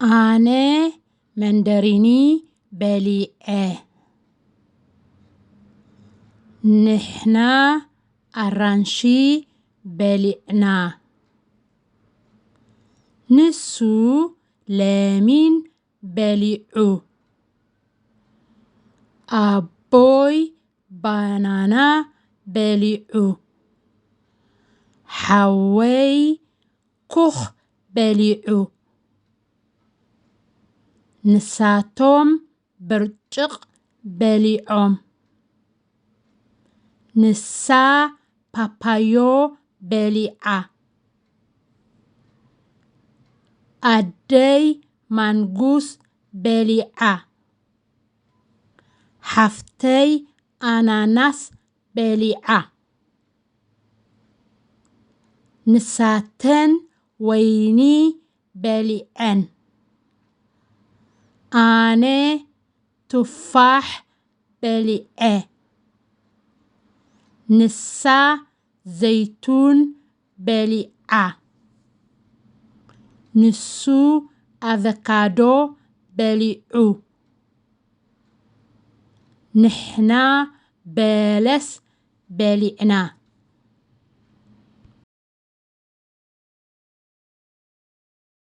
ኣነ መንደሪኒ በሊዐ። ንሕና ኣራንሺ በሊዕና። ንሱ ለሚን በሊዑ። ኣቦይ ባናና በሊዑ። ሓወይ ኩኽ በሊዑ። ንሳቶም ብርጭቕ በሊዖም። ንሳ ፓፓዮ በሊዓ። ኣደይ ማንጉስ በሊዓ። ሓፍተይ ኣናናስ በሊዓ። ንሳተን ወይኒ በሊዐን። ኣነ ቱፋሕ በሊዐ። ንሳ ዘይቱን በሊዓ። ንሱ ኣቨካዶ በሊዑ። ንሕና በለስ በሊዕና።